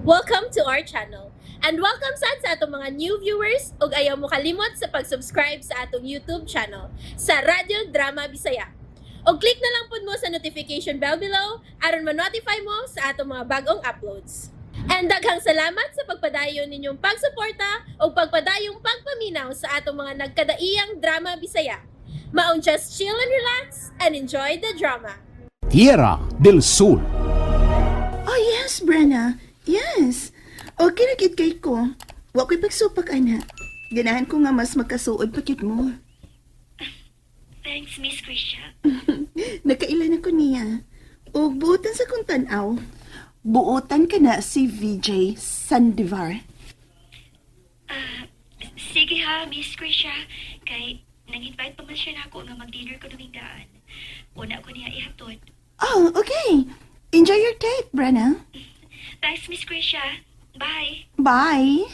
Welcome to our channel. And welcome sad sa atong mga new viewers ug ayaw mo kalimot sa pag-subscribe sa atong YouTube channel sa Radyo Drama Bisaya. Og click na lang pud mo sa notification bell below aron ma-notify mo sa atong mga bagong uploads. And daghang salamat sa pagpadayon ninyong pagsuporta ug pagpadayong pagpaminaw sa atong mga nagkadaiyang drama Bisaya. Maong just chill and relax and enjoy the drama. Tierra del Sur. Oh, yes, Brenna. Yes. Okay na gid kay ko. Wa ko'y pagsupak, ana. Ganahan ko nga mas magkasuod pa gyud mo. Thanks, Miss Krisha. Nakailan ako niya. O buotan sa kong tan-aw. Buotan ka na si VJ Sandivar. Ah, sige ha, Miss Krisha. Kay, nang-invite pa man siya na ako nga mag-dinner ko naming daan. Una ko niya ihatod. Oh, okay. Enjoy your date, Brenna. Thanks, Miss Krisha. Bye. Bye.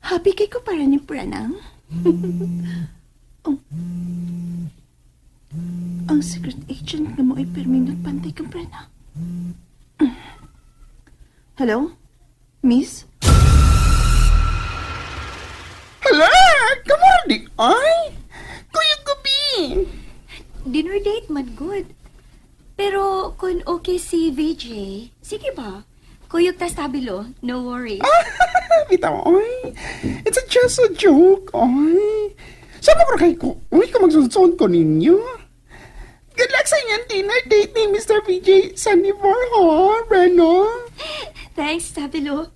Happy kay ko para ni Brenna. Oh. Ang secret agent nga mo ay pirming nagpantay kang Brenna. Hello? Miss? Hala! Kamura di ay! Kuya Gubi! Dinner date man good. Pero kung okay si VJ, sige ba? Kuyog tas tabilo, no worries. Bitaw, oy! It's just a joke, oy! Sama ko kay ko, oy, kung magsunod ko ninyo. Good luck sa inyong dinner date ni Mr. VJ Sanibor, ha, Breno? Thanks, Tabilo.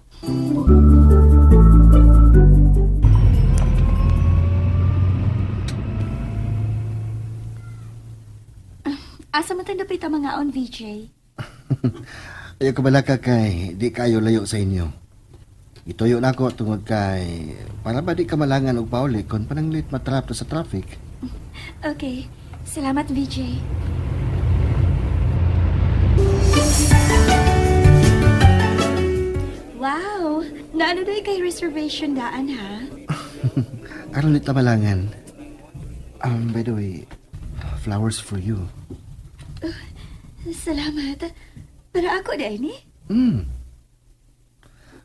Asa man tang dapit ang mga on, VJ? Ayaw ka balaka kay di kayo layo sa inyo. Ituyo na ako tungod kay para ba di ka malangan og pauli kon pananglit matrap ta sa traffic. Okay. Salamat, VJ. Wow! Naano na kay reservation daan, ha? Aron di ta malangan. By the way, flowers for you. Salamat. Pero ako dahil ni?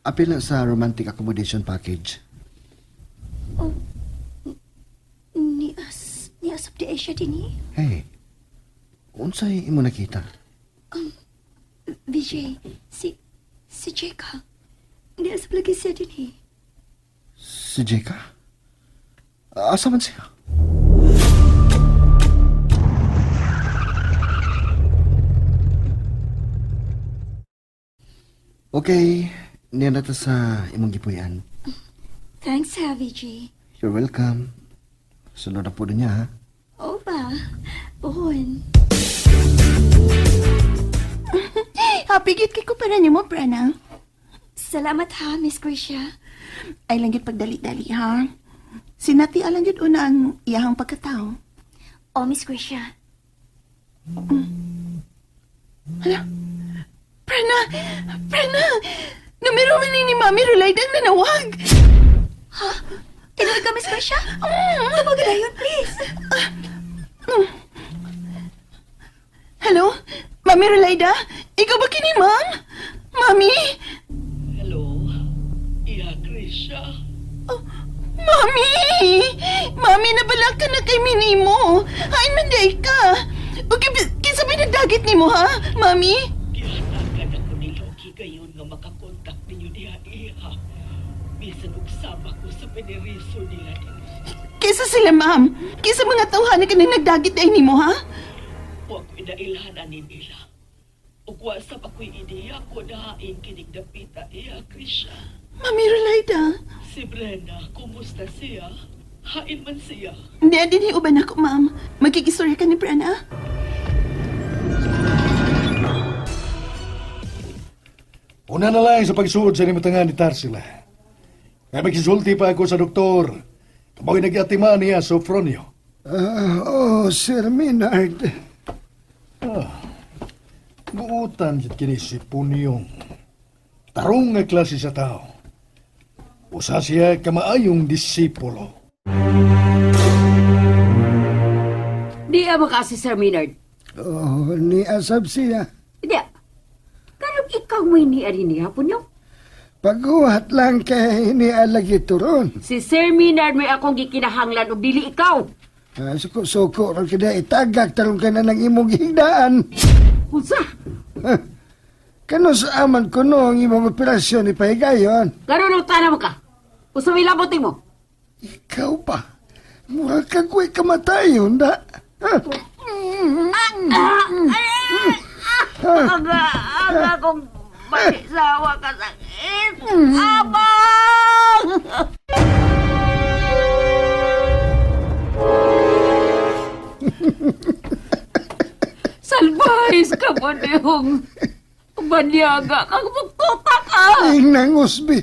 Apil na sa romantic accommodation package. Oh, niasap di Asia din eh. Hey, unsay imo nakita? VJ, si Jeka. Niasap lagi siya din eh. Si Jeka? Asa man siya? Okay, niya na ta sa imong gipuy-an. Thanks ha, VJ. You're welcome. Sunod na po na niya, ha? Oo ba? Pohon. Happy gid kay ko para nimo, Brenna. Salamat ha, Miss Krisha. Ay lang gid pagdali-dali, ha? Sinati alang gid una ang iyahang pagkatao. Oh, Miss Krisha. Hala. Prena! Prena! Numero man ni Mami Rulaida ang nanawag! Tinuod ka, Miss Krisha? Tumawag na yun, please. Hello? Mami Rulaida? Ikaw ba kini, ma'am? Mami? Hello? Iya, Krisha. Oh, Mami! Mami, nabala ka na kay Minimo. Hain man day ka. O kinsa ba nagdagit nimo, ha? Mami? Gihatagan ako ni Loki gayon nga makakontak ninyo diha, iha. Bisan og sama ko sa piniriso nila din. Kisa sila, ma'am. Kisa mga tawhana ka na nagdagit ay nimo, ha? Wa ko'y nailhan ani nila. Ug wa sab ako'y ideya ko nahain kinig dapita, iha, Krisha. Mami Rulaida. Si Brenna, kumusta siya? Hain man siya. Hindi, din uban ako, ma'am. Magkikistorya ka ni Brenna. Una na lang sa pagsuod sa nimatangan ni Tarsila. Kaya magsisulti pa ako sa doktor. Kamoy nag-atima niya, Sofronio. Oh, Sir Maynard. Buutan jud kini si Punyong. Tarong nga klase sa tao. Usa siya kamaayong disipulo. Di mo ka si Sir Maynard. Oh, ni asab siya. Di, mo ini niya po niyo? Paghuhat lang kay nialagi turon. Si Sir Minard may akong gikinahanglan og dili ikaw. Ah, suko-suko ron kina itagak tarong ka na ng imong gihigdaan. Unsa? Kano sa aman ko no ang imong operasyon ni pahigayon? Karon ang tanam ka. Unsa may labot mo? Ikaw ba? Mura kag way kamatayon da. Ha? Aga, aga kong balisawa ka sakit. Abang! Salbahis ka pa niyong banyaga kang magtuta ka. Ing nangusbi.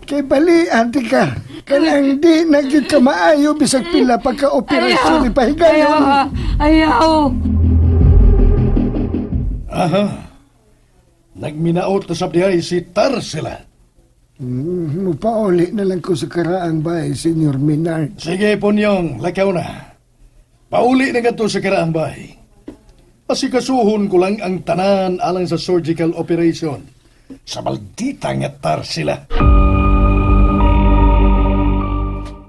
Kay balian ti ka. Kanang di na gyud ka maayo bisag pila pagka-operasyon ni pahigayon. Ayaw, ayaw. Aha. Nagminaot na sab dihay si Tarsila. Mupauli na lang ko sa karaang bahay, Senyor Minard. Sige, Punyong, lakaw na. Pauli na nga to sa karaang bahay. Asikasuhon ko lang ang tanan alang sa surgical operation. Sa maldita nga Tarsila.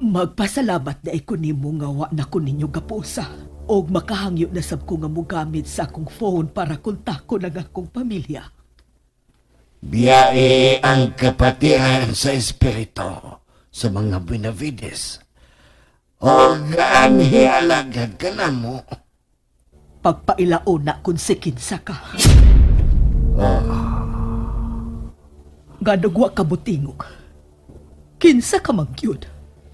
Magpasalamat na ko nimo nga wa na ko ninyo gapusa. Og makahangyo na sab ko nga mogamit sa akong phone para kontakto ng akong pamilya. Biyae ang kapatiran sa espiritu sa mga Benavides. O gaan hialagad ka na mo. Pagpailaon na kun si kinsa ka. Nganong wa ka motingog. Kinsa ka man gyud.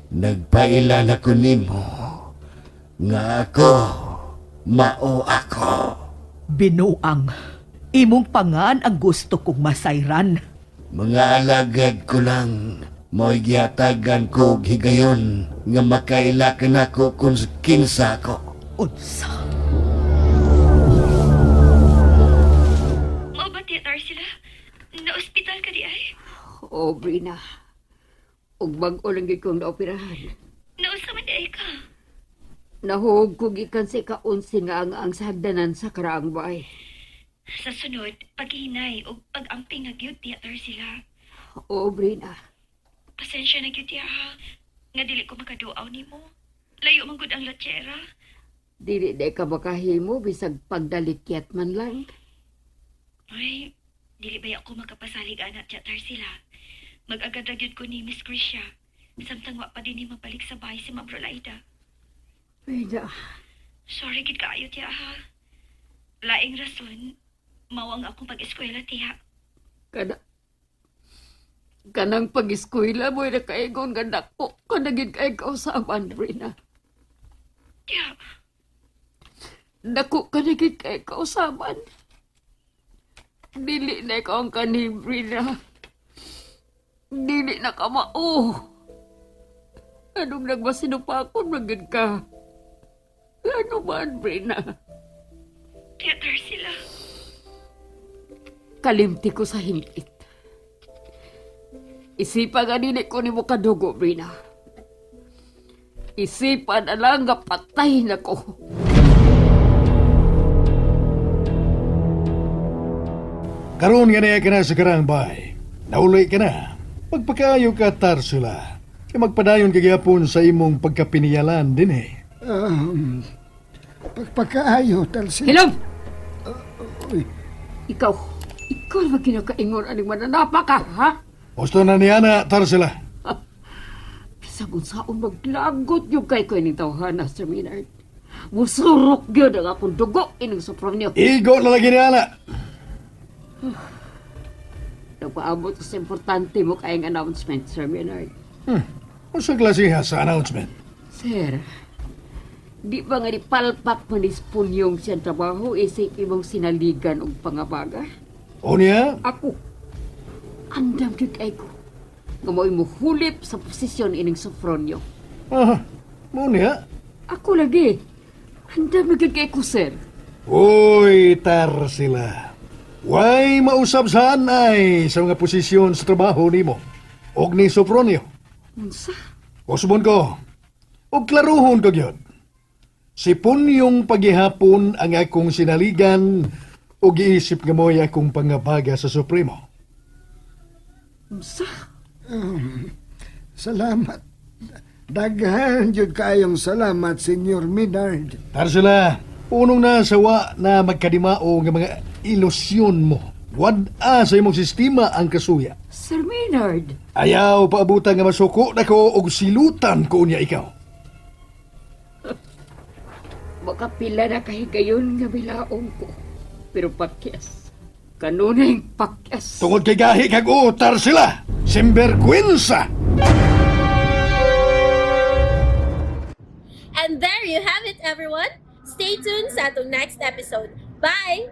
Nagpaila na ko nimo nga ako mao ako. Binuang. Imong pangan ang gusto kong masayran. Mga alagad ko lang mo'y gihatagan ko og higayon nga makaila ka nako kung kinsa ako. Unsa? Mao ba tiya Tarsila? Na-ospital ka di ay? Oh, Brina. Ug bag-o lang gyud kong naoperahan. Nausa man di ay ka? Nahuog ko gikan sa ika-11 nga ang sa hagdanan sa karaang bahay. Sa sunod, paghinay o pag-amping na gyud tiya Tarsila. Oo, Brina. Pasensya na gyud tiya ha. Nga dili ko makaduaw nimo. Layo man gud ang latsera. Dili day ka makahimo bisag pagdalikyat man lang. Ay, dili ba ako makapasalig ana tiya Tarsila? Mag-agad ra gyud ko ni Miss Krisha. Samtang wa pa din ni mabalik sa bahay si Ma'am Rolaida. Brina, Sorry gid kaayo tiya ha. Laing rason, mao ang akong pag-eskwela tiya. kana kanang pag-eskwela mo'y nakaigon nga dako ka na gyud kay kausaban, Brina. Tiya, Dako ka na gyud kay kausaban. Dili na ikaw ang kanim, Brina. Dili na ka mao. Anong nagmasinupakon man gyud ka? Ano man, Brina? tiya Tarsila. Kalimti ko sa himpit. Isipa nga dili ko nimo kadugo, Brina. Isipa na lang nga patay na ko. Karon nga niya ka na sa karaang bahay. Naulay ka na. Pagpakaayo ka, Tarsila. Kay magpadayon ka gyapon sa imong pagkapiniyalan din eh. Pagpakaayo, Tarsila. Hilom! Uy, Ikaw, ikaw na kinakaingon aning mananapa ka, ha? Gusto na niya na, Tarsila. Bisag unsaon maglagot yung kay ko ining tawhana, Sir Maynard. Musurok gyud ang akong dugo ining sopronyo. Igo na lagi niya na. Nagpaabot ko sa importante mo kayang announcement, Sir Maynard. Unsa klase ha sa announcement? Sir, di ba nga ni palpak man ni Punyong siyang trabaho isip imong sinaligan og pangabaga? O niya? Ako, andam gyud kay ko. Nga mo'y muhulip sa posisyon ining Sofronio. Ah, mo niya? Ako lagi, andam na gyud kay ko, sir. Uy, Tarsila. Way mausab saan ay sa mga posisyon sa trabaho nimo. Og ni Sopronio. Unsa? Usbon ko. Og klaruhon ko gyud. Si Punyong paghihapon ang akong sinaligan o giisip nga mo'y akong pangabaga sa Supremo. Unsa? Salamat. Daghan jud kaayong salamat, Senyor Minard. Tarsila, unong na sawa na magkadimao nga mga ilusyon mo. Wad-a sa imong sistema ang kasuya. Sir Maynard, Ayaw paabutan nga masuko na ko og silutan ko niya ikaw. makapila na kahigayon nga milaong ko. Pero pakyas. Kanunay pakyas. Tungod kay gahi kag utar sila. Simbergwensa! And there you have it, everyone. Stay tuned sa atong next episode. Bye!